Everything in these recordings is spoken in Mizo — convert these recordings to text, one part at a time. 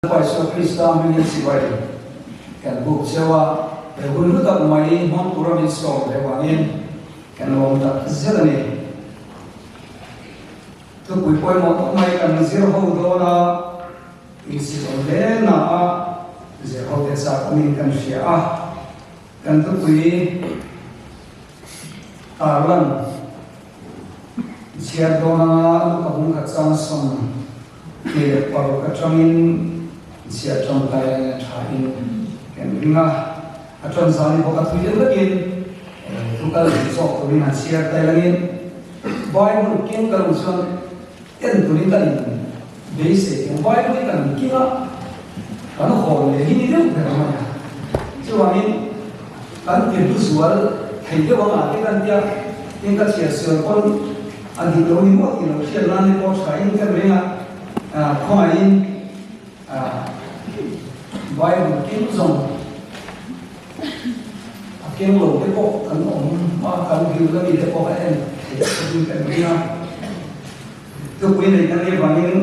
Lalpa Isua Krista hmingin sipai kan buk cheu a, he hun hlu tak mai hmang tura min sawm ve vangin kan lawm tak zet a ni. Thupui pawimawh tak mai kan zir ho dawn a, insit awm hle na a zir ho te chak awmin kan hria a, kan thupui tarlan chhiar dawn anga luka bung khat chang sawm Tir paruk atangin chhiah tawngtai a tha in kan ring a, a tawn zan hi bawk a thui deuh vekin thu kal duh zawk turin han chhiar tai langin Bible keng ka lo chuan en turin ka in beisei thung. Bible hi kan king a, kan hawn leh hi ni deuh ber mai a, chuvangin kan tirtu zual thei deuh anga te kan tia tin ka chhiar sual pawn A dik lo ni maw tih lo hriat nan te pawh tha in ka reng a, khawngaihin Bible keng zawng a keng lo te pawh kan awm a, kan vil la mi te pawh ka en theih khawpin ka ring a, thupui nei kan nih vangin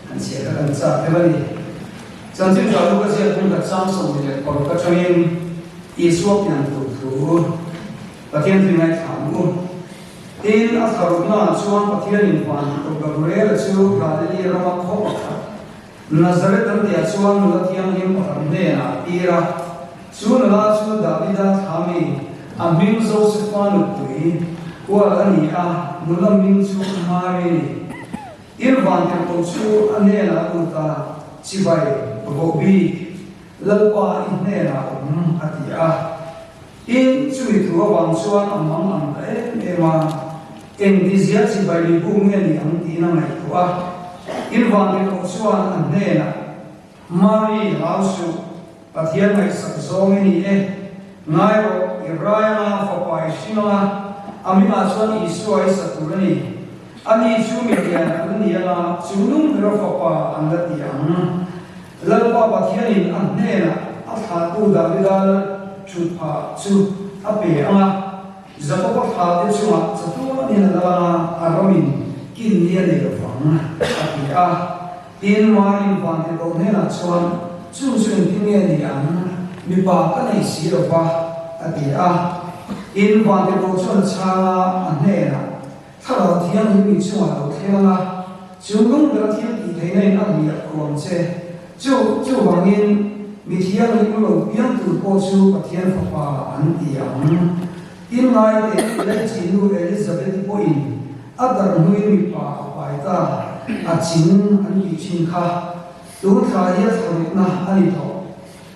han chhiah kha kan chak deuh a ni. Chanchin tha lu ka ziak hmun khat sang 26 atangin Isua pian tur thu Pathian tui ngaithla ang u. Tin, a tharuknaah chuan Pathianin van ti tawh Gabriela chu Galili rama khaw pakhat, Nazareth an tihah chuan nula thianghlim pakhat hnenah a tir a. Chu nula chu Davida thlami, a hming Josefa nupui, kual a ni a, nula hming chu Mari a ni. Tin, van tirhkoh chu a hnenah a lut a, Chibai, vohbik, Lalpa i hnenah awm, a ti a. Tin, chumi thu avang chuan a mang ang ta em em a, engtizia chibai mi buk nge ni ang tiin a ngaihtuah a. Tin, Vantirhkoh chuan a hnenah, Mari, hlau suh, Pathian ngaihsak zawng i ni e. Ngai rawh, i rai anga fapa i hring anga, a mingah chuan Isua i sa tur a ni. Ani chu mi lian an ni anga, chu nung bera fapa an la ti ang. Lalpa Pathianin a hnenah a thlahtu Davida thut phah chu a pe ang a, Jakoba thlahte chungah chatuanin a lal ang a, a ramin kin ni a nei lo vang, a ti a. Tin, Marin Vantirhkoh hnenah chuan, Chu chu engtin nge ni ang? Mipa ka nei si lo va, a ti a. Tin, Vantirhkoh chuan a chhang a, a hnenah, Thlarau Thianghlim i chungah lo thleng ang a, chu lung bera thil tih theihna in a hliah khuam che. Chu, chuvangin mi thianghlim lo piang tur pawh chu Pathian Fapa an ti ang. Tin ngai teh, Elaiji nu Elizabeth-i pawhin a dar hnuin mipa a pai ta, a ching an tih thin kha. Tun thla hi a thlarukna a ni tawh.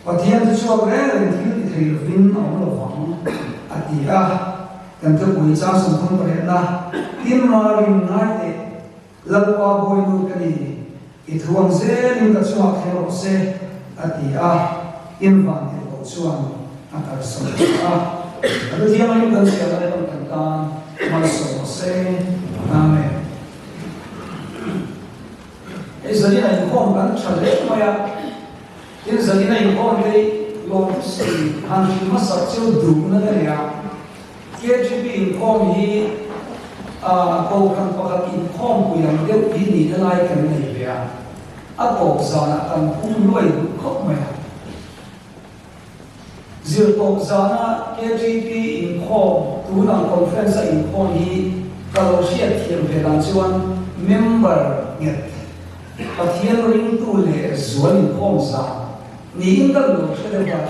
Pathian chu chhuak reng reng thil ti thei lovin a awm lo vang, a ti a. Kan thupui chang 38na, Tin Marin ngai teh, Lalpa Bawinu ka ni, i thu ang zelin ka chungah thleng rawh se, a ti a, in van tirh loh chuan a kalsan ta a. A thu thianghlim kan chhiar lai pawn kan tan malsawm rawh se. Amen. Hei zanin a inkhawm kan tha hle mai a, tin zanin a inkhawm hi lawmthu han hrilh hmasak chu duhna ka nei a. KGP inkhawm hi kohhran pakhat inkhawmpui ang deuh hi nihna lai kan nei ve a, a tawp zanah kan phung luai duh khawp mai a. Zirtawp zana KGP inkhawm, tunang conference a inkhawm hi ka lo hriat thiam ve dan chuan member nghet, Pathian ringtu leh zual inkhawm zan niin ka lo hre deuh a.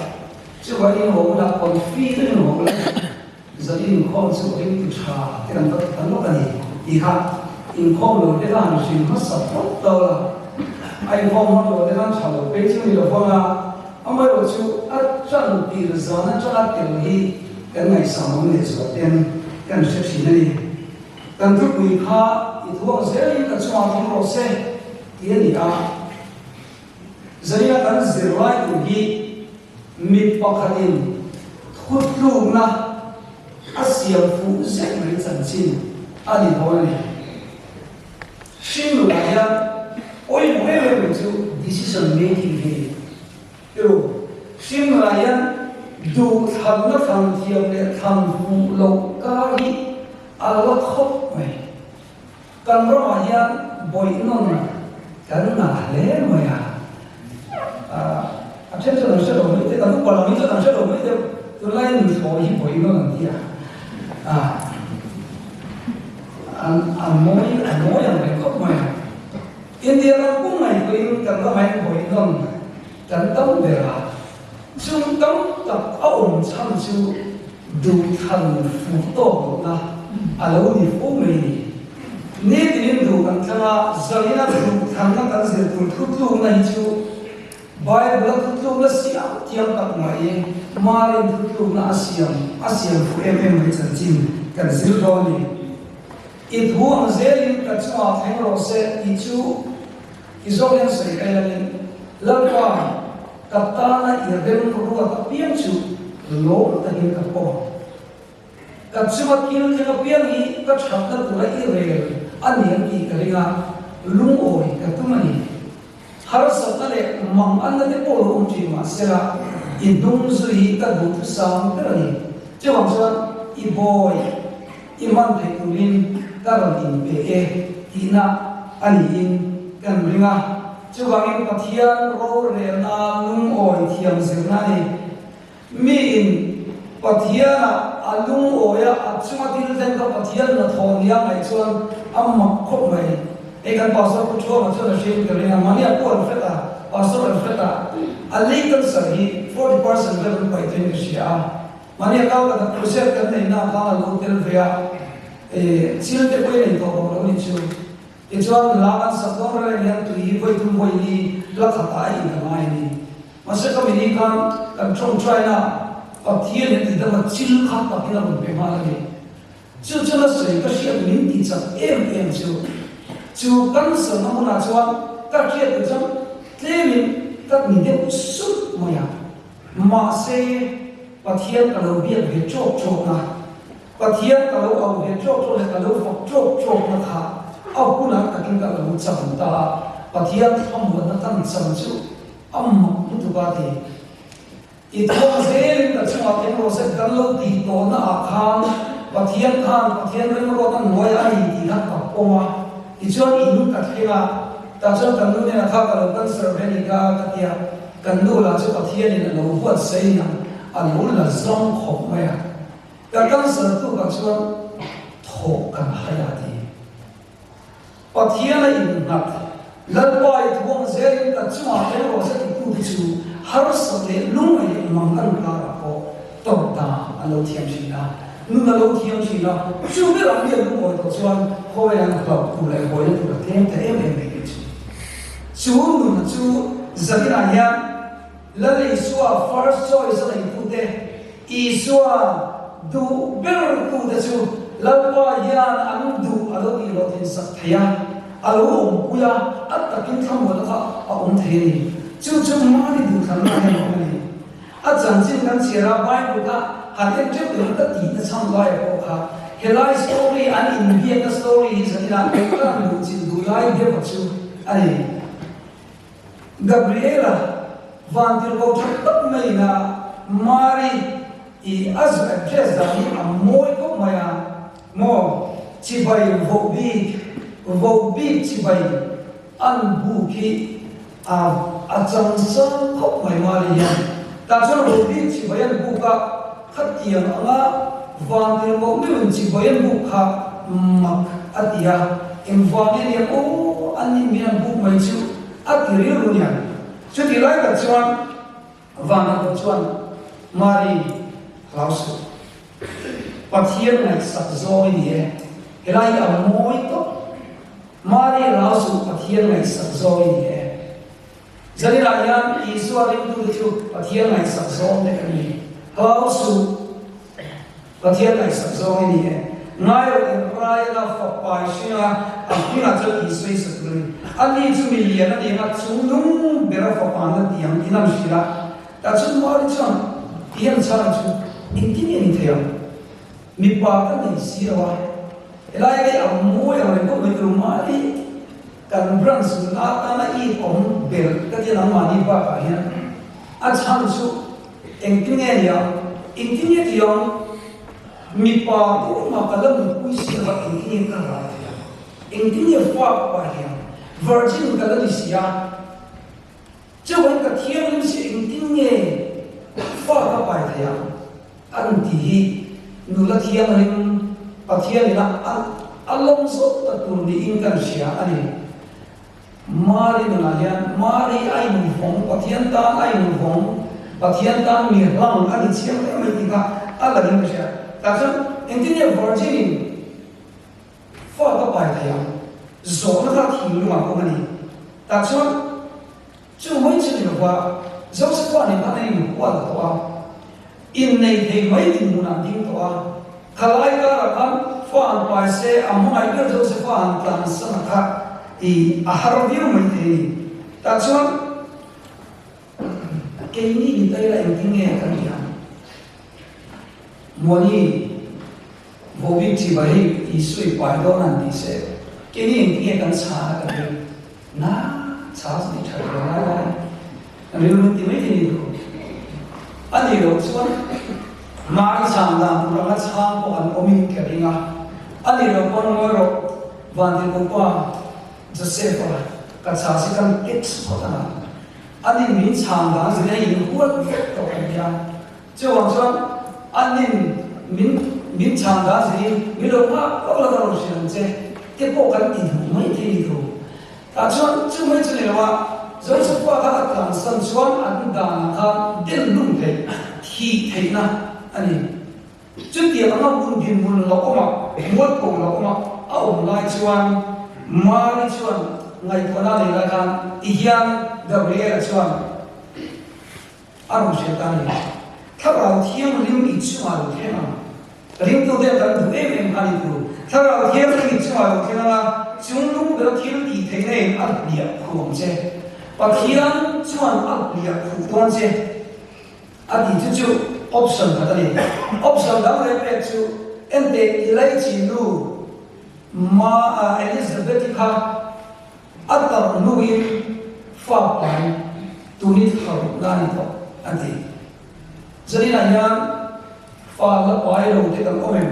Chuvah in haw hunah confi deuhin haw ula, zan in inkhawm chu ring ti tha te kan va ti ta lawk a ni tih kha inkhawm lo te khan hrim hmasa phawt ta ula, a inkhawm hmang lo te khan tha lo phei chu ni lo vang a, amaherawh chu a tan tir zan atanga tel hi kan ngaihsam awm leh zual ten kan hre thin a ni. Kan thupui kha i thuang zelin ka chungah thleng rawh se tih a ni a. Zaia kan zirlai tur hi mit pakhatin thutlukna a siam fuh zet mai chanchin a ni dawn a ni. Hringnunah hian pawimawh em em mai chu decision making hi a ni. Tiru, hringnunah hian duhthlanna thlan thiam leh thlan fuh loh kar hi a la khawp mai. Kan ramah hian bawihnawn kan ngah hle mai a. then chuan an hre lo mai te, kan upa lam hi chuan an hre lo mai deuh, tunlai nuthlawi hi vawi nawn an ti a, an a mawi a mawi ang reng khawp mai a. India ram pum ngaihtuahin kan ramah hian vawi nawn kan tam ber a, chung tam tak a awm chhan chu duhthlan fuh tawk lohna a lo ni fo mai a ni. Nitinin duh kan thlang a, zalina duhthlanna kan zir tur thutlukna hi chu Bible-a thutlukna siam thiam tak mai, Marin thutlukna a siam a siam fuh em em mai chanchin kan zir dawn a ni. I thu ang zelin ka chungah thleng rawh se tih chu i zawk hian sawi ka iangin, Lalpa, ka tana i rem ruat apiang chu lawm takin ka pawm. Ka chunga thil thleng apiang hi ka thatna tura i rel a ni ang tih ka ring a, lungawi ka tum a ni. Harsatna leh manganna te pawh lo awm thin mah sela, i hnung zui hi ka duhthusam ber a ni. Chuvang chuan i bawi i hman theih turin ka rawn inpe e tihna a niin kan ring a. Chuvangin Pathian rorelna lungawi thiam zirna a ni. Miin Pathianah a lungawi a, a chunga thil thleng kha Pathian hnathawh nia ngaih chuan a mak khawp mai. Hei kan Pastor Pu Thuama chuan a hriat ka ring a, mahni a pu Alfred a, Pastor Alfred a, a lei cancer hi 40% vel an paih tawhin ka hria a, mahni a kal khat a crusade kan neihna ah khan a lo tel ve a, eh chil te pawh i nei tawh bawk lo nih chu. Tichuan la kan sak dawn reng hian tui hi vawi thum vawi li la khat ah a in a ngai a ni. Mahse ka mini khan kan tawngtaina Pathian hian ti dama chil kha takin a rawn pe nghal a ni. Chu chuan a sawi ka hriat min ti chak em em chu. Chu cancer na hmunah chuan ka hriat tur chuan tlemin ka ni deuh sup mai a. Mahse Pathian ka lo biak ve tawk tawk a, Pathian ka lo au ve tawk tawk leh ka lo fak tawk tawk na kha a hunah takin ka lo cham ta a, Pathian thlamuanna kan cham chu A mak lutuk a ti. I thawk zelin ka chungah thleng rawh se kan lo tih tawhna ah khan Pathian khan Pathian remruat a nuai a ni tih kha ka pawm a. Tichuan in ka thleng a, tah chuan kan nu hnenah kha ka lo cancer ve ni ka ka ti a, kan nu lah chu Pathianin a lo huatsaih in a lo la zawng khawp mai a. Ka cancer tukah chuan thawh kan hai a ti. Pathian a innghat, Lalpa i thuang zelin ka chungah thleng rawh se titu te chu harsat leh lungngaih leh mangan karah pawh tawrh dan a lo thiam thin a, nun a lo thiam thin a, chu ber ang hian lungawi tawh chuan khawvelah hlauh tur leh hawina tur a tlem ta em em mai tih chu. Chu nuna chu zaninah hian Lal Isua first choice a neitute, Isua duh bertute chu Lalpa hian an duh a lo tih hlawh thinsak thei a, a lo awmpui a, a takin thlamuahna kha a awm thei a ni. Chu chu mahni duhthlanna hian a awm a ni. A chanchin kan chhiar a, Bible kha han en teuh teuh in ka tihna chhan laia pawh kha helai story an inbiakna story hi zaninah ka han luhchilh duh lai deuh chu a ni. Gabriela vantirhkoh tha tak maiin a Mari i a zu address dan hi a mawi khawp mai a maw chibai voh bik voh bik chibai an buk hi a a chang sang khawp mai Mari hian tah chuan voh bik chibai an buk a khatiang anga vantirhkoh meuhin chibai an buk kha mak a ti a. Engvang nge nia aw an nih mian buk mai chu a ti rilru nia. Chuti lai tak chuan Vana pawh chuan Mari hlau suh. Pathian ngaihsak zawng i ni e. Helai hi a mawi tawp. Mari hlau suh Pathian ngaihsak zawng i ni e. Zaninah hian Isua ringtute chu Pathian ngaihsak zawng te kan ni. Hlau suh. Pathian ngaihsak zawng i ni e. Ngai rawh in Ryan-a fapa i hring a, a hmingah chuan Isua i sa tur a ni. Ani chu mi lian a ni ang a, chung nung bera fapa na ti ang tiin an hrilh a. Tah chuan Mari chuan ti an chhang chu engtin nge ni thei ang? Mipa ka nei si lo a, helai hi a mawi ang reng khawp mai tur Mari kan branch nula atana i awm ber ka ti a nangmahni bakah hian a chhan chu Engtin nge ni ang? Engtin nge ti ang? Mipa pawh ka la nupui si lova engtin nge ka ral thei ang? Engtin nge fa ka pai thei ang? Virgin ka la ni si a, chuvangin ka thianghlim si engtin nge fa ka pai thei ang? An ti hi nula thianghlim Pathian ina a lawm zawk tak tur niin kan hria a ni. Mari nunah hian Mari a invawng, Pathian tan a invawng, Pathian tan mi hlang a ni chiang hle mai tih kha a langin ka hria. Tah chuan engtin nge Virgin in fa ka pai thei ang? Zawhna kha thinlungah a awm a ni. Tah chuan. Chu mai chu ni lova, Josepha nen khan an inhual tawh a, innei thei mai dinhmun an ding tawh a. Khalai karah khan fa an pai se, a hmangaih ber Josepha han tlansan a kha i a har viau mai thei a ni. Tah chuan keini ni ta ila engtin nge kan tih ang? Muani Vohbik chibai hi Isua i pai dawn an ti se, keini engtin nge kan chhan a kan ring? Na chhas ni tha lo lai lai rilru ti mai thei ni thu a nih loh chuan Mari chhan dan tur anga chhang pawh an awmin ka ring a, a nih loh pawn ngawi rawh Vantirhkopa Joseph-a ka chhas hi kan text phawt ang a, a nih min chhan dan zir hi in huat vek tawh kan nia. Chuvang chuan anin min min chhan dan zirin min lo nghak vak lo ka rawn hrilh ang che te pawh kan ti duh mai thei ni tho. Tah chuan chu mai chu ni lo a, Josepha kha a tlansan chuan an danah khan den lum theih, thih theihna a ni. Chutiang anga hun dinhmun lo awmah, mualpho lo awmah a awm lai chuan Mari chuan ngaihtuahna a nei lai khan tihian Gabriela chuan, A rawn hriat ta a ni. Thlarau Thianghlim i chungah lo thleng ang. Ringtute kan duh em em kha ni tur. Thlarau Thianghlim i chungah lo thleng ang a, chung lung bera thil tih theihna in a hliah khuh ang che. Pathian chuan a hliah khuh dawn che a tih chu chu option khat a ni. Option dang leh pek chu enteh i laichi nu Ma Elizabeth-i kha A tarh hnuin fa pai turin tharukna a ni tawh, a ti. Zaninah hian fa la pai lo te kan awm em?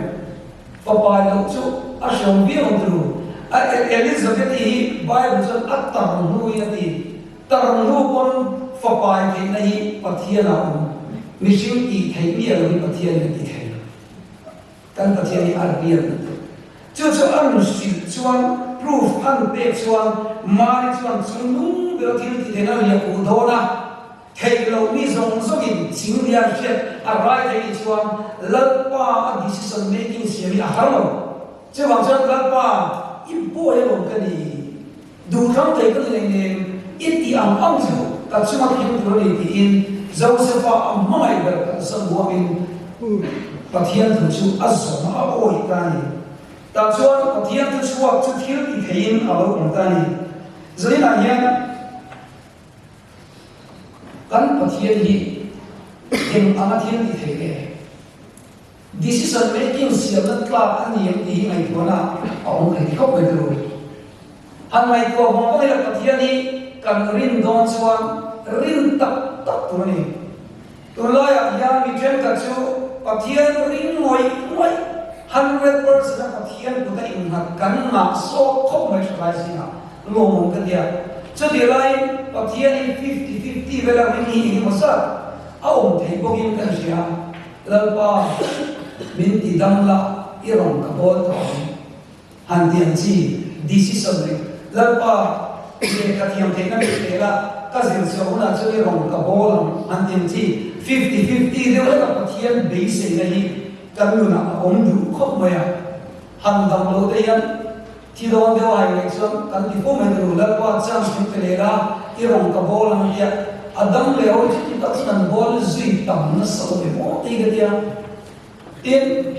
Fa pai loh chu a hreawm viau ang turu. A Elizabeth-i hi Bible chuan a tarh hnuin a ti. Tarh hnu pawn fa pai theihna hi Pathianah a awm. Mihring tih theih miah lohin Pathianin a ti thei. Kan Pathian hi a real lutuk. Chu chu a rawn hrilh chuan proof a rawn pek chuan Mari chuan chung lung ber a thil tih theihna a riah huh dawn a, theih loh mi zawng zawngin ching lian hriat a rai thei nih chuan Lalpa a decision making siam hi a har lo. Chuvang chuan Lalpa i bawi alawm ka ni. Duhthlang thei ka ni nei nen i tih ang ang chu ka chunga thleng tur a ni tiin Josepha a hmangaih ber kalsan huamin Pathian thu chu a zawm a awih ta a ni. Tah chuan Pathian thu chhuak chu thil ti theiin a lo awm ta a ni. Zaninah hian kan Pathian hi eng anga thil ti thei nge? Decision making siamna tlak a ni ang tih hi ngaihtuahna a awm thei khawp mai turu. Han ngaihtuah vang vang ila Pathian hi kan rin dawn chuan rin tak tak tur a ni. Tunlaiah hian mi thenkhat chu Pathian ring ngawih ngawih, 100% a Pathian kuta innghat kan ngah sawk khawp mai thalai zingah lawmawm ka tia. Chutih laiin Pathian hi fifty fifty vela ring hi engemaw zat a awm thei bawkin kan hria. Lalpa, min ti dam la, i rawn ka bawl tawh ang. Han ti ang chi, decision ring. Lalpa, lehkha thiam theihna min pe la, ka zir chhuah hunah chuan i rawn ka bawl ang. Han ti ang chi, fifty fifty deuh hlek a Pathian beiseina hi kan nunah a awm duh khawp mai a. Han dam loh te hian thi dawn deuh a hai leh chuan kan ti fo mai turu, Lalpa chance min pe leh la, i rawn ka bawl ang tia a dam leh ho chu ti tak chuan an bawl zui tam nasa lo ve maw tih ka tia. Tin,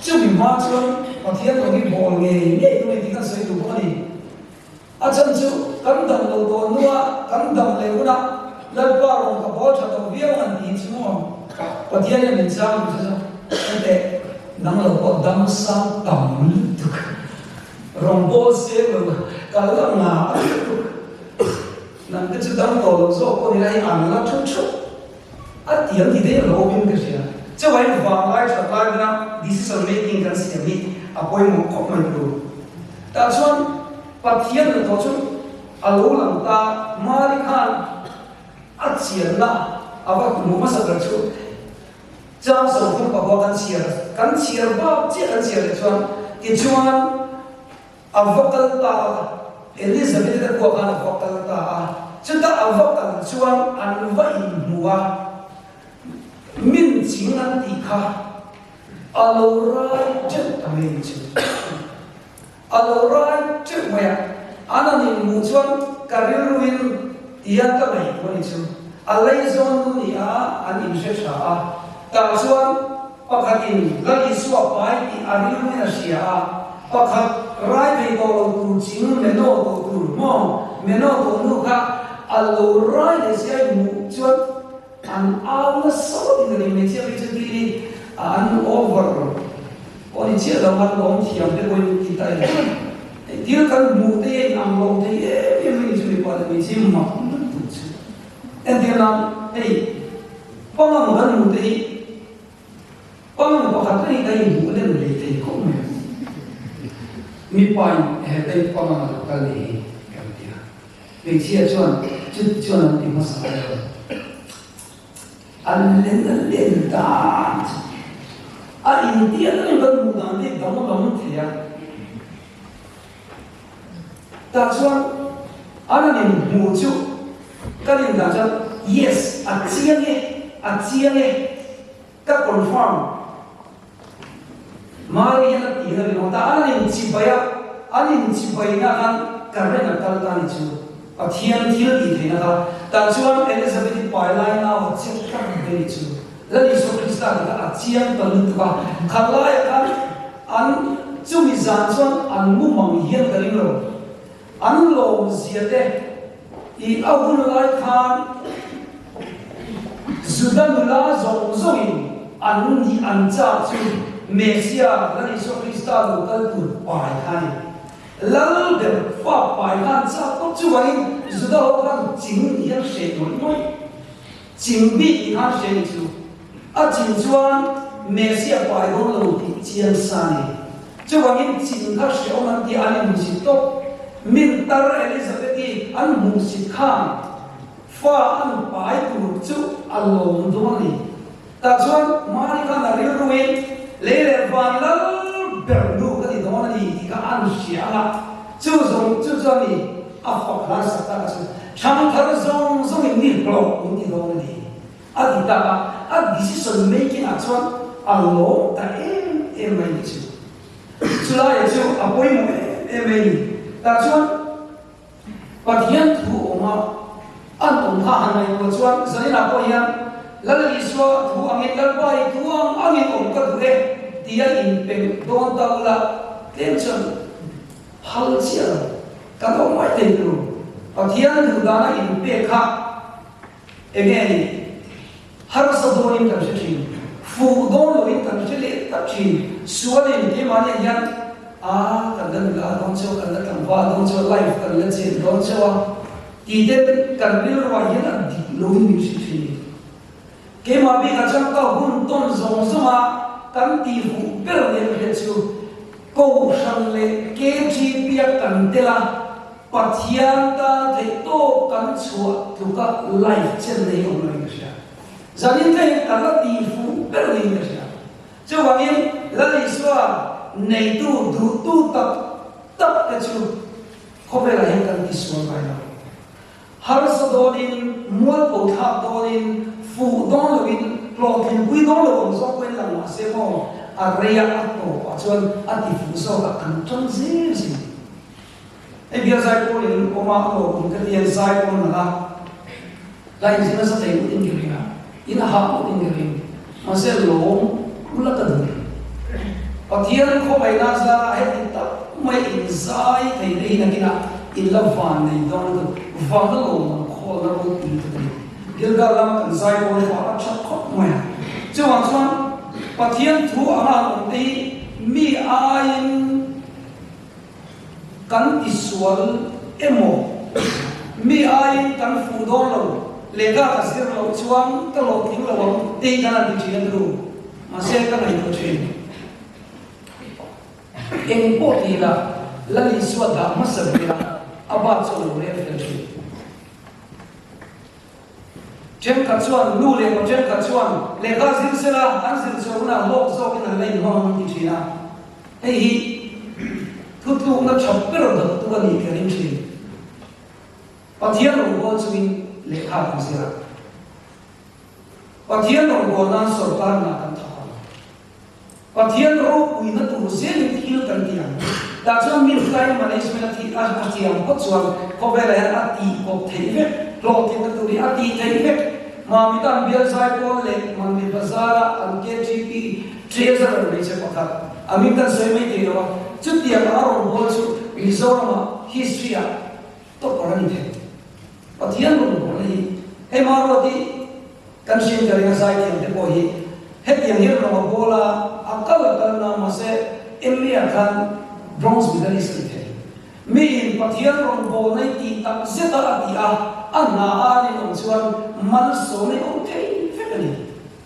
chumi hma chuan Pathian rawn hi bawl ngei ngei tur a ni tih kan sawi duh bawk a ni. A chhan chu kan dam lo tawh hnua kan dam leh hunah Lalpa rawn ka bawl tha tawh viau ang tih chu maw Pathian hian min chang duh che chu henteh nang lo pawh dam sang tam lutuk rawn bawl seng lo kal la nga a lutuk nang te chu dam tawh lo zawk pawh ni la hei an la thu thu a tiang ti daih lo awmin ka hria. Chuvangin vanglai that lai huna decision making kan siam hi a pawimawh khawp mai tur. Tah chuan Pathian hnathawh chu a lo lang ta, Mari khan a chianna a va hmuh hmasa ber chu Chang sawmthum pakua kan chhiar kan chhiar bak chiah kan chhiar leh chuan tichuan a va kal ta a, Elizabeth-i te khua khan a va kal ta a, chuta a va kal chuan an va inhmu a, min ching an tih kha a lo rai teuh ta mai ni chu. A lo rai teuh mai a, an han inhmuh chuan ka rilruin tihian ka ngaihtuah a ni chu. A leizawn nu ni a, an inhre tha a, tah chuan pakhatin Lal Isua pai tih a rilruin a hria a, pakhat rai thei tawh lo tur ching meno tawh tur maw, meno tawh nu kha a lo rai leh sia inhmuh chuan An au nasa vak in a ni hmeichhia phei chu tih an over pawh ni chiah lo an lawm thiam te pawhin ti ta ila hei thil kan hmuh te hi a inang lo thei em em a ni chu mipa leh hmeichhia mak lutuk chu entir nan hei pangang kan hmuh te hi pangang pakhat reng hi kan inhmuh lem lei thei khawp mai a mipa in he pangang a lo kal ni hi kan ti a. Hmeichhia chuan chuti chuan an ti hmasa ngai lo. An len a len dan chu a intiat reng kan hmuh dan te danglam thei a. Tah chuan an han inhmuh chu kan indah chuan yes a chiang e, a chiang e, ka confirm. Mari hian a ti na ringawt a, an inchibai a, an inchibaina khan current a kal ta ni chu, Pathian thil tih theihna kha. Tah chuan Elizabeth-i pai lai nau a chiang tak mai ni chu, Lal Isua Krista tih kha a chiang ta lutuk a, kha laiah khan an chumi zan chuan an mu mang hian ka ring lo, an lawmzia te i a hun lai khan, Juda nula zawng zawngin an nih an chak chu Messia, Lal Isua Krista lo kal tur pai kha a ni. Lal ber fa pai kha an chak tawp chuvangin Juda ho khan ching nih hian hreh ngawih ngawih. Ching bik nih khan hreh ni chu. A chin chuan Messia pai dawn lo tih chiang sa a ni. Chuvangin chin kha hrehawm an tih an inhmusit tawp. Min tar Elizabeth-i an hmuhsit khan Fa an pai tur chu a lawm dawn a ni. Tah chuan Mari khan a rilruin lei leh van lal ber nu ka ti dawn a ni tih kha an hria ang a, chu zawng chu chuan ni a fak hlan sak tak a chu thangthar zawng zawngin ni hlawh min ti dawn a ni a ti tak a, a decision making ah chuan a lawm ta em em mai ni chu. Chulaiah chu a pawimawh em em mai ni. Tah chuan. Pathian thu awma an awm kha han ngaihtuah chuan zaninah pawh hian Lal Isua thu angin Lalpa i thu ang angin awm ka duh e tia inpeng dawn ta ula tlem chuan phal chiah lo kan awm mai thei tur. Pathian duh dana inpek kha enge ni? Harsa dawnin kan hre thin, fuh dawn loin kan hre leh tak thin. Sualin keimahniah hian a kan la nula dawn chauh, kan la tlangval dawn chauh, life kan la chen dawn chauh a tih ten kan rilruah hian a dik loin min hrilh thin ni. Keimah bikah chuan ka hun tawn zawng zawnga kan tih fuh ber leh hriat chu Kohhran leh KGP a kan tel a, Pathian tan theih tawk kan chhuah tluka life chen nei awm loin ka hria. Zanin thlengin ka la tih fuh ber niin ka hria. Chuvangin Lal Isua neitu duhtu tak tak te chu khawvelah hian kan tisual ngai lo. Harsa dawnin, mualpho thlak dawnin, fuh dawn loin, hlawhtlinpui dawn lo ang zawk pawhin lang mah se maw, a reia a tawpah chuan a ti fuh zawk a, kan ṭang zel zin. Hei bial zai pawl in awm a, a lawm ka ti a, zai pawl nalh a, la inzir nasa thei ngawt in ka ring a, in a hah ngawt in ka ring, mahse lawm ula ka duh. Pathian khawngaihna zara heti tak mai in zai thei te hi nakinah in la van nei dawn a tu, van a lawm ang khawlna ropui lutuk a ni. Gilgal lama kan zai pawl pah a tha khawp mai a, chuvang chuan Pathian thu anga an awm te hi mi aiin, Kan tisual emaw? Mi aiin kan fuh dawn lo, lehkha ka zir loh chuan ka hlawhtling lo ang tih hi kan han ti thin a turu. Mahse ka ngaihtuah thin. Eng pawh ti ila, Lal Isua dah hmasa ber ila, a bak chu a lo rel fel thin. Thenkhat chuan nu leh pa thenkhat chuan lehkha zir sela an zir chhuah hunah hlawk zawkin an la inhmang ang ti thin a. Hei hi thutlukna tha ber dawttu a nih ka ring thin. Pathian rawngbâwl chungin lehkha kan zir a. Pathian rawngbâwl nan sawrkar hna kan thawk ang. Pathian ropuina tur zelin thil kan ti ang. Tah chuan mi time management a tih a thiam phawt chuan khawvelah hian a tih kawp theih vek, hlawhtlinna tur hi a tih theih vek. Mami tan bial zaipawl leh Manmi Bazar-a an KTP Treasurer hmeichhe pakhat a hming kan sawi mai thei lo a, chutiang a rawngbâwl chu Mizoramah history-ah topper a ni thei. Pathian rawngbâwlna hi hei Maruati Kan hriat ka ring a zaithiam te pawh hi hetiang hian rawng a bawl a, a kal a kal na mahse Emmy ah khan bronze medalist a ni thei. Mi in Pathian rawn bawl na i tih tak zet a a ti a, a hna a rinawm chuan malsawm i awm thei vek a ni.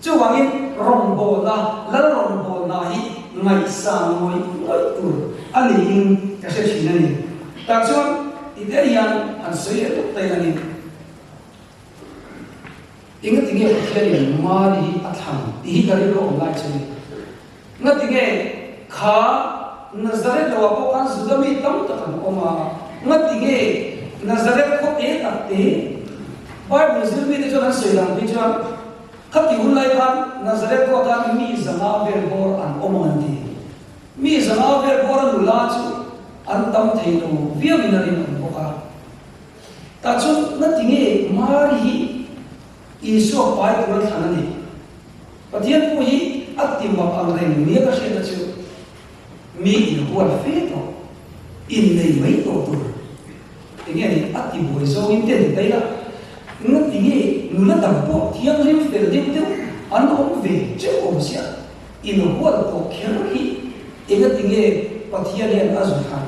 Chuvangin rawn bawl na, lal rawn bawl na hi ngaihsan ngawih ngawih tur a niin ka hre thin a ni. Tah chuan tite hian han sawi leh tawp ta ila ni. Engatinge Pathianin Mari hi a thlang tih hi ka rilru awm lai chu ni. Ngatinge kha Nazareth loah pawh khan Juda mi tam tak an awm a, ngatinge Nazareth khaw te tak te Bible zir mite chuan an sawi dan phei chuan khati hun lai khan Nazareth khuaa khan mi zanga vel bawr an awm ang an ti. Mi zanga vel bawra nula chu an tam thei lo viauin a rinawm bawk a. Tah chuan na tinge Mari hi Isua pai tur a thlan a ni. Pathian pawh hi a ti mak ang reng nia ka hriatna chu mi inhual fe tawh, innei mai tawh tur. Enge a ni a ti buai zawngin te ni daih a, na tinge nula dang pawh thianghlim fel deuh deuh an awm ve teuh awm sia, inhual tawh kher hi enga tinge Pathian hian a zu thlan.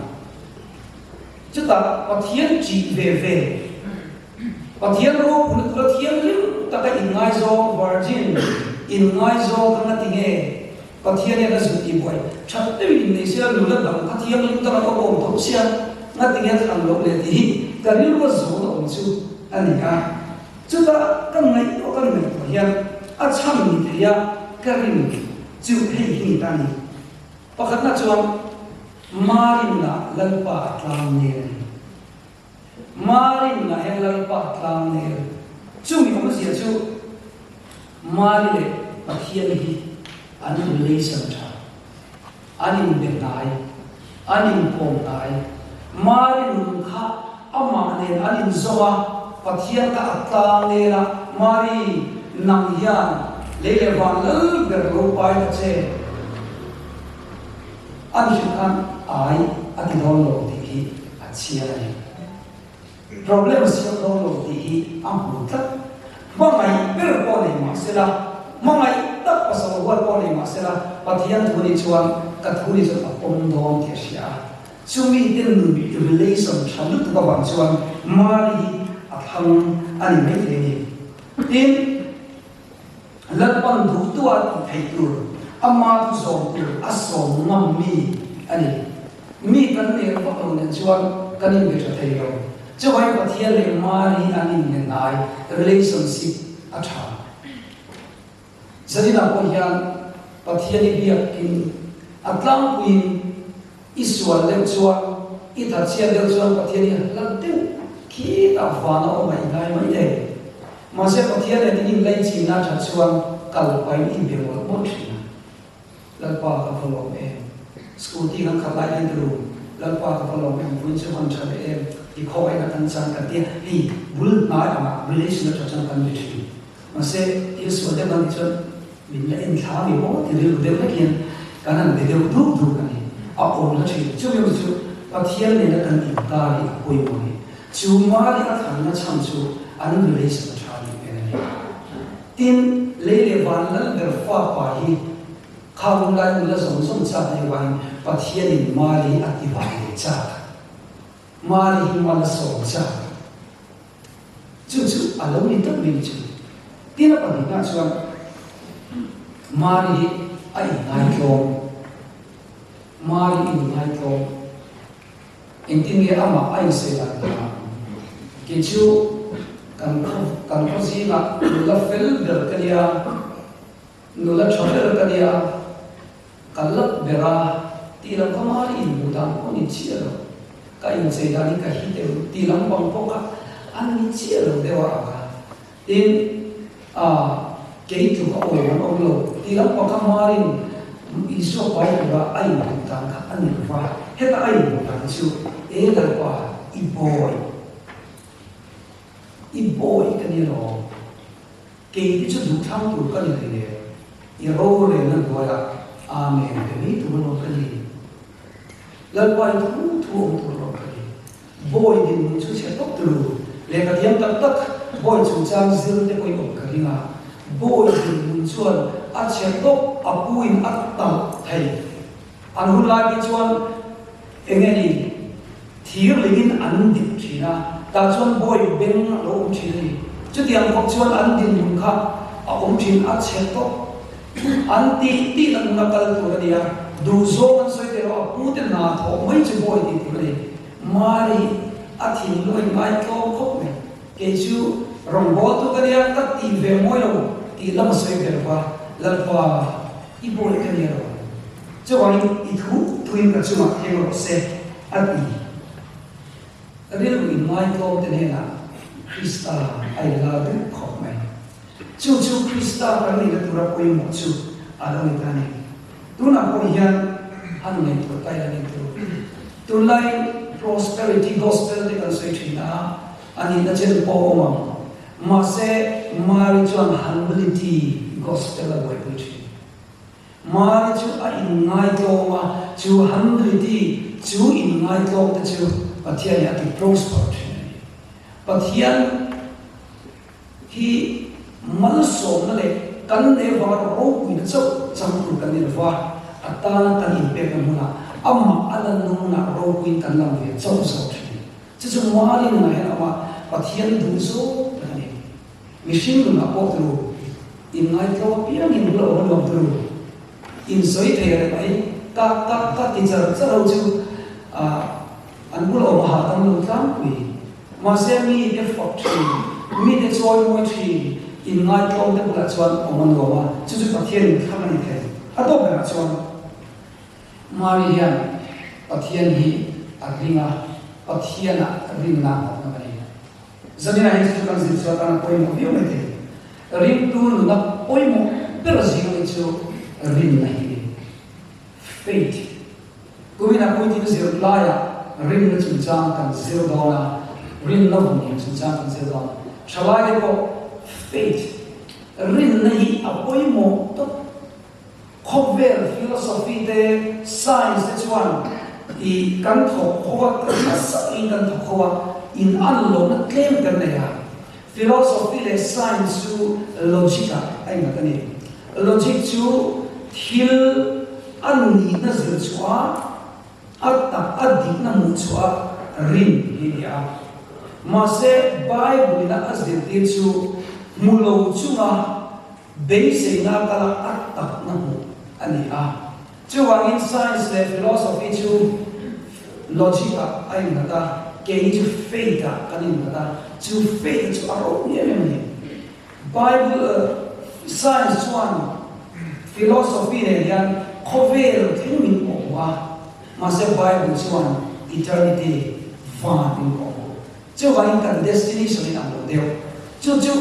Chutah Pathian ṭih ve ve, Pathian ropui tura thianghlim taka inngaizawng, virgin inngaizawng kha ngati nge Pathian hian a zuk tih buai ṭhat deuhin innei sia, nula dang kha thianghlim taka ka awm tho sia, ngati nge a thlan loh le tih hi ka rilru a zawn a awm chu a ni a. Chutah ka ngaihtuah ka ngaihtuah hian a chhan ni thei a ka rin chu hei hi ni ta a ni. Pakhatna chuan Marinna Lalpa a tlang nel a ni. Marinna hian Lalpa a tlang nel. Chumi awmzia chu Mari leh Pathian hi an relation tha, an inbe hnai, an inkawm hnai. Mari nun kha amah nen an inzawm a, Pathian kha a tlang nel a, Mari, nang hian lei leh van lal ber lo pai ta che. A mihring khan ai a ti dawn lo tih hi a chhiar a ni. Problem a siam dawn lo tih hi a hmu tlat. Hmangaih ber pawh nei mah sela, hmangaih tak pasal huat pawh nei mah sela, Pathian thu nih chuan ka thu nih chuan a pawm dawn tih a hria a. Chumi te nun relation tha lutuk avang chuan Mari hi a thlang a ni maithei a ni. Tin, Lalpan duhtua tih theih tur, ama thu zawm tur a sawm ngam mi a ni. Mi kan ner vak lo nen chuan kan inbe tha thei lo. Chuvangin Pathian leh Mari an inhnenai, relationship, a tha. Zaninah pawh hian Pathian i biakin a tlangpuiin i sual deuh chuan, i thatchhiat deuh chuan Pathian hi a hlat deuh khitah van a awm a i ngai mai thei. Mahse Pathian nen in inlaichinna a that chuan kal pahin in be mawlh mawlh thin a. Lalpa ka va lawm em? Scooty kan khat lai hian ti ru, Lalpa ka va lawm em? Vawiin chu han tha leh em? I khawngaihna kan chan kan tia hei bul hnai angah relation a that chuan kan be thin. Mahse thil sual deuh kan tih chuan min la en thla mi maw ti rilru deuh hlek hian kan han be deuh duk duk a ni. A awm hla thin. Chumi awm chu Pathian nena kan inkar hi a pawimawh a ni. Chu Mari a thlanna chhan chu an relation a tha nih hmel a ni. Tin, lei leh van lal ber fa pa hi kha hun lai nula zawng zawng chak a nih vangin Pathianin Mari hi a ti vang leh chak a. Mari hi mal a sawm chak a. Chu chu a lo ni tak mai ni chu. Tin a pahnihna chuan Mari hi a inngaihtlawm. Mari inngaihtlawm. Engtin nge amah a insawi dan kha? Kei chu Kan khaw kan khaw zingah nula fel ber ka nia, nula tha ber ka nia, ka lak ber a tih lam kha mari inhmuh dan pawh ni chiah lo, ka inchei dan hi ka hit em tih lampang pawh kha a ni chiah lo deuh a ang a. Tin, a kei tluk a awm an awm lo tih lampang kha marin Isua pai tura a inhmuh dan kha a ni lo va, heta a inhmuh dan chu E Lalpa, i bawi, i bawi ka ni alawm, kei te chu duhthlang tur ka ni hlei le, i rorelna hnuaiah Amen pe mai tur alawm ka ni. Lalpa i thu thu awm tur alawm ka ni. Bawi dinhmun chu chhe tawp turu, lehkha thiam tak tak bawi chungchang zir te pawhin awm ka ring a, bawi dinhmun chuan a chhe tawp a puin a talh thei. An hun lai phei chuan eng nge ni thir lingin an dip thin a, tah chuan bawi beng a lo awm thin a ni. Chutiang khawp chuan an dinhmun kha a awm thin a chhe tawp. An tih tih na hmuna kal tur a ni a, duhzawng an sawi teh erawh a pute hna thawh mai chu bawi tih tur a ni. Mari a thinlung a inngaitlawm khawp mai. Kei chu rawngbawltu ka nia, ka tih ve mawi lo tih lam a sawi ve lo va, Lalpa, i bawi ka nia lo. Chuvangin i thu thuin ka chungah thleng rawh se, a ti. Rilru inngaitlawm te hnenah Krista a inlar duh khawp mai. Chu chu Krista kan nihna tura pawimawh chu a lo ni ta a ni. Tunah pawh hian han ngaihtuah ta ila nih tur. Tunlai prosperity gospel te kan sawi thin a, a nihna chen pawh a awm ang. Mahse, Mari chuan humility gospel a buaipui thin. Mari chu a inngaitlawm a, chu humility, chu inngaitlawm te chu Pathianin a ti prosper thin a ni. Pathian. Hi malsawmna leh kan leh vang ropuina chauh chang tur kan ni lova, a tana kan inpekna hmunah amah a lanna hmunah ropuiin kan lang ve chauh zawk thin. Chu chu Mali nunah hian amah Pathian duh zawk tak a ni. Mihring nunah pawh turu inngaitlo apiangin bula awm a nuam turu insawi thei reng mai ka ka ka ti char char ho chu ah an bula awm a hahdam lo tlangpui. Mahse mi te fak thin, mi te chawi mawi thin, inngaitlawm te bulah chuan awm a nuam a, chu chu Pathian in thlang a ni thei. A tawp berah chuan Mari hian Pathian hi a ring a, Pathianah rinna a ngawt ngam a ni. Zaninah hian chu chu kan zir chu atan a pawimawh viau mai thei. Ringtu nuna pawimawh ber zing ami chu rinna hi a ni. Faith. Kuminah puitling zir laiah rinna chungchang kan zir dawn a, rinna vawmhim chungchang kan zir dawn. Thalaite pawh faith, rinna hi a pawimawh tawp. Khawvel philosophy te, science te chuan i kan thawk ho a, nasa takin kan thawk ho a, in an lohna tlem kan nei a. Philosophy leh science chu logic ah a innghat a ni. Logic chu thil a nihna zir chhuah a, a tak a dikna hmuh chhuah a rin hi a ni a. Mahse Bible in a a zirtir chu hmu lo chunga beiseina kala a takna hmuh a ni a. Chuvangin science leh philosophy chu logic ah a innghat a, keini chu faith ah kan innghat a, chu faith chu a ropui em em a ni. Bible science chuan philosophy nen hian khawvel thleng min pawh hmu a, mahse Bible chuan eternity, van min pawh hmu. Chuvangin kan destination in ang lo deuh. Chu chu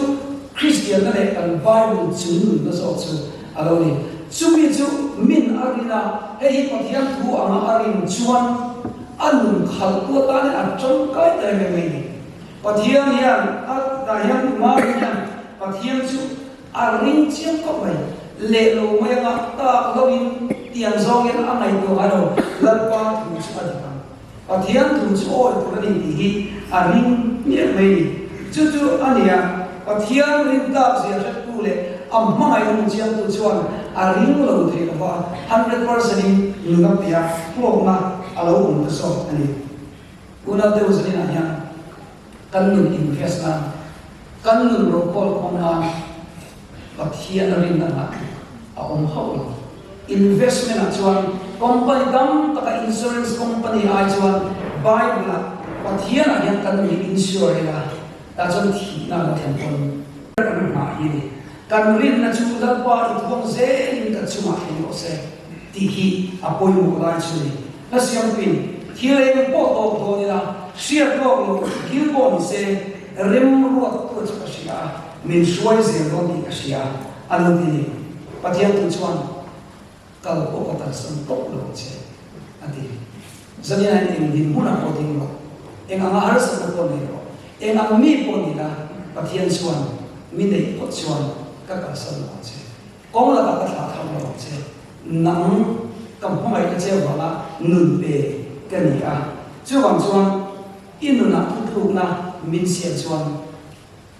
Kristianna leh kan Bible chung nunna zawk chu a lo ni. Chumi chu min a rin a, hei hi Pathian thu anga a rin chuan a nun khalhtu atanin a tangkai ta em em mai ni. Pathian hian a tah hian Mari hian Pathian chu a ring chiang khawp mai. Leh lo mai anga tak loin tiang zawngin a ngaihtuah ngai lo. Lalpa thu chu a dik ang. Pathian thu chu awi tur a ni tih hi a ring hmiah mai a ni. Chu chu a nia, Pathian rin tlak zia hrettu leh a hmangaihna hmu chiangtu chuan a ring lo thei lo va, 100% in nun a pe a, hlawkna a lo awm ta zawk a ni. Unau deuh zaninah hian kan nun invest nan, kan nun rokawl khawm nan Pathian a rinna nghah tluk a awm hauh lo. Investment ah chuan company tam taka insurance company ai chuan Bible ah Pathian ah hian kan nun hi insure ila. Tah chuan thihna a lo thlen pawn. Kan nghah hi a ni. Kan rinna chu Lalpa i thuang zelin kan chungah thleng rawh se tih hi a pawimawh lai chu a ni. Hla siamtuin thil eng pawh tawk dawn ila, hriat lawk loh thil pawh ni se, remruat tu chu ka hria a, min hruai zel dawn tih ka hria a lo ti ni. Pathian tu chuan kal pawh ka kalsan tawp lo ang che a ti. Zaniah hian eng dinhmunah pawh ding rawh, eng anga harsatna pawh nei rawh, eng ang mi pawh ni la, Pathian chuan mi neih phawt chuan ka kalsan lo ang che. Kawng lakah ka thlah thar lo ang che. Nang ka hmangaihna che vanga nun pe ka ni a. Chuvang chuan i nunah thutlukna min siam chuan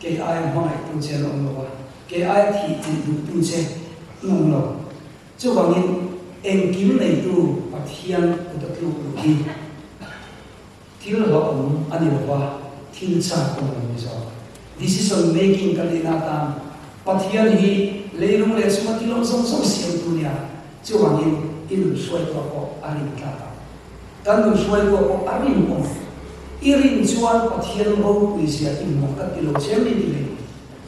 kei aia hmangaihtu che an awm lo a, kei aia thih chilh duhtu che an awm lo. Chuvangin engkim neitu Pathian kut a tluk luh hi thil hlauhawm a ni lova, thil chak awm a ni zawk. Decision making kan neihna atan Pathian hi leilung leh chunga thil awm zawng zawng siamtu nia, chuvangin i nun hruaituah pawh a rin tlak ang. Kan nun hruaituah pawh a rin awm. I rin chuan Pathian ropui zia i hmuh ka ti lo che mi ti leh.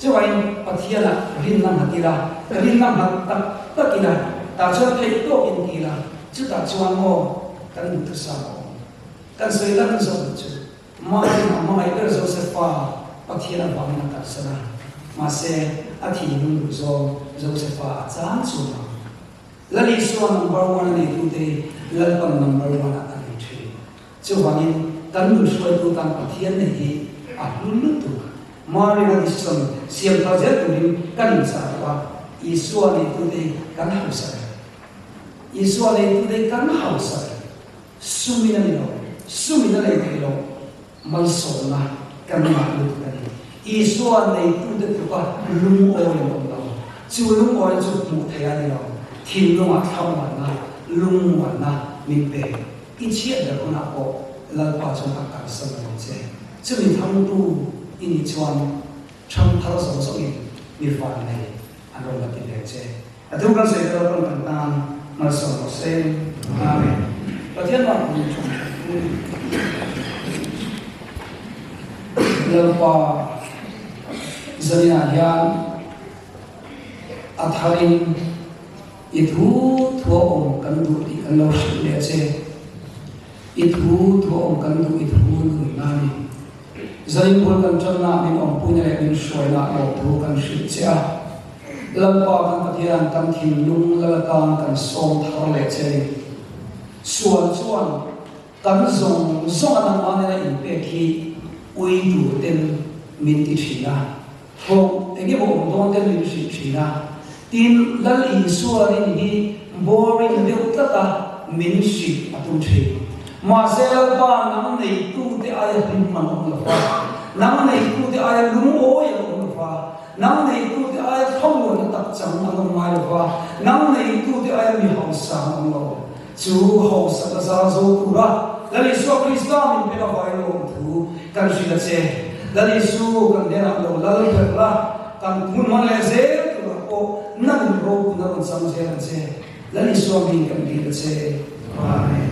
Chuain Pathianah rinna nghat ila, rinna nghat tak tak ila, tah chuan theih tawk in ti ila, chutah chuan maw kan duhthusam a awm. Kan sawi lan zawk chu Marin a hmangaih ber Josefa Pathian avangin a kalsan a, mahse a thinlung duh zawng Josefa a chang chuang ang. Lal Isua number one a neitute hi Lalpan number one ah a nei thin. Chuvangin kan nun hruaitu tan Pathian nei hi a hlu lutuk. Marina decision siam thar zel turin kan inchah duh a, Isua neitute hi kan hausa reng. Isua neitute hi kan hausa reng. Sumin a ni lo, sumin a lei theih loh malsawmna kan ngah lutuk a ni. Isua neitute tluka lungawi an awm lo. Chu lungawi chu hmuh theih a ni lo, thinlungah thlamuanna, lungmuanna min pe. I chhiat ber hunah pawh Lalpa chuan a kalsan lo ang che. Chumi thangtu i nih chuan ṭhangthar zawng zawngin mi van nei an rawn la ti ve ang che. A thu kan sawi te Lalpan kan tan malsawm rawh se. Amen. Pathian van hmu ṭhang ṭhang tu Lalpa zaninah hian a tharin I thu thua awm kan duh tih kan lo hrilh leh che. I thu thua awm kan duh i thu nunna a ni. Zainbul kan tanna min awmpuina leh min hruaina lawmthu kan hrilh che a. Lalpa kan Pathian kan thinlung lal atan kan sawm thar leh che a ni. Sual chuan kan zawng zawng a nangmah nena inpek hi ui tur ten min ti thin a. Thawk eng emaw awm dawn te min hrilh thin a, tin Lal Isua rin hi boring deuh tlat a min hrilh a tum thin. Mahse Lalpa nang neitute aia hlim an awm lo va, nang neitute aia lungawi an awm lo va, nang neitute aia thlamuanna tak chang an awm ngai lo va, nang neitute aia mi hausa an awm lo. Chu hausa ka zar zo tura Lal Isua Krista min pek avangin lawmthu kan hrilh a che. Lal Isu kan hnenah lo lal ber la, kan hmun hman leh zel turah pawh nangin ropun a rawn chang zel ang che. Lal Isua min kan dil a che. Amen.